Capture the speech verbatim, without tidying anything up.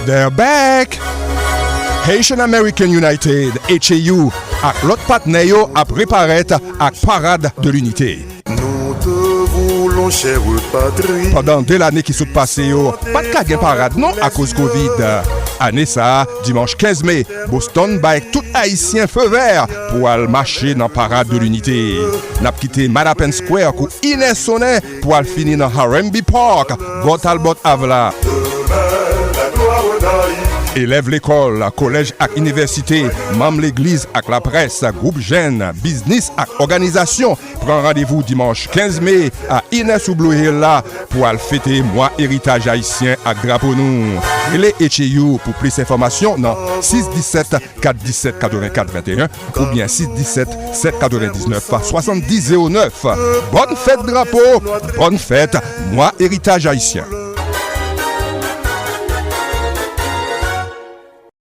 They're back! Haitian American United, H A U, ak lòt patnè yo ap reparèt ak Parad de Linite. Nous te voulons, chère patrie. Pandan de lane ki sot pase yo, pa t ka gen parad non akoz kovid. Ane sa a, dimanch kenz me, Boston bay tout Ayisyen fe vè pou al mache nan Parad de Linite. N ap kite Madapen Square kou inè sonnen pou al fini nan Harambee Park, bò Talbot Ave la. Elèv lekòl, kolèj ak inivèsite, manm legliz ak laprès, gwoup jèn, biznis ak òganizasyon pran randevou dimanch kenz me a inè sou Blue Hill la pou al fete mwa eritaj ayisyen ak drapo nou. Rele H A U pou plis enfòmasyon nan sis disèt kat disèt katrevenkat venteyen oubyen sis disèt sèt katrevendiznèf swasanndis zewo nèf. Bòn fèt drapo, bòn fèt mwa eritaj ayisyen.